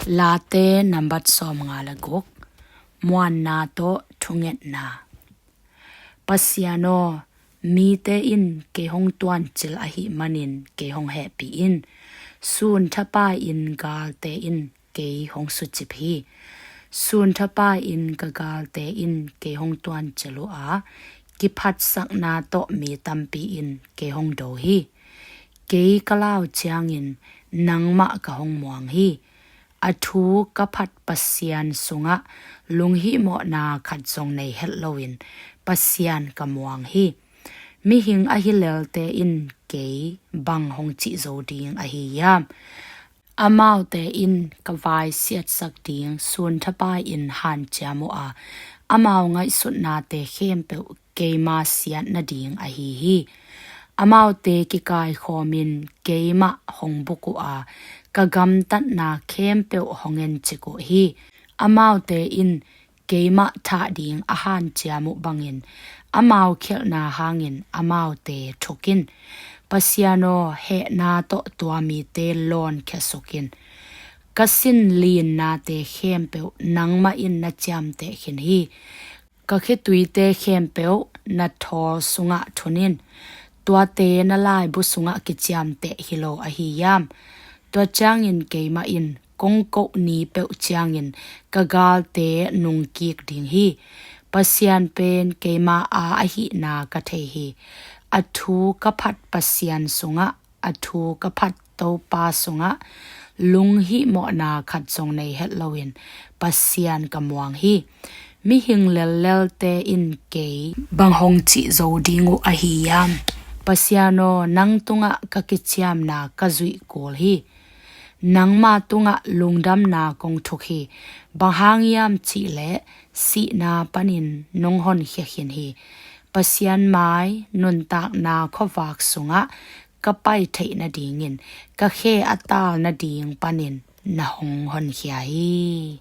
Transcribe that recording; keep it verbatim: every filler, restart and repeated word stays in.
Late nambat sawmnga le guk. Muanna tawh thungetna. Pasian aw, mite in kei hong tuancil ahih manin kei hong hehpih in. Sun thapai-in galte in kei hong sucip hi. Sun thapai-in ka galte in kei hong tuancil uh a, kiphatsakna tawh mi tampi in kei hong do hi. Kei ka lau ciangin nangmah ka hong muang hi. A thu ka phat Pasian sungah lunghihmawhna khat zong nei het loin Pasian ka muang hi. Mihing ahi lelte in kei bang hong cih zo ding ahi hiam? Amaute in ka vai siatsak ding sun thapai-in hanciam uh a, amau ngaihsutnate khempeuh keima siat nading ahi hi. Amaute kikaikhawmin keimah hong buk uh a, ka gamtatna khempeuh hong encik uh hi. Amaute in keimah thah ding a hanciam uh bangin amau khialhna hangin amaute thuk in. Pasian aw, hehna tawh tua mite lawnkhia suk in. Ka sin linnate khempeuh nangmah in na ciamteh khin hi. Ka khituite khempeuh na thawl sungah thun in. Tuate na laibu sungah kiciamteh hi lo ahi hiam? Tua ciangin keimah in kong koh ni peuh ciangin ka galte nungkik ding hi. Pasian pen keima a ahihna ka thei hi. A thu ka phat Pasian sungah, a thu ka phat Topa sungah lunghihmawhna khat zong nei het loin Pasian ka muang hi. Mihing lellelte in kei bang hong cih zo ding uh ahi hiam? Pasian aw, nang tungah ka kiciamna ka zuih kul hi. Nangma tungah lungdamna kong thuk hi. Bang hang hiam cihleh sihna panin nong honkhia khin hi. Pasian mai nuntakna khuavak sungah ka pai theih nadingin ka khe a tal nading panin na hong honkhia hi.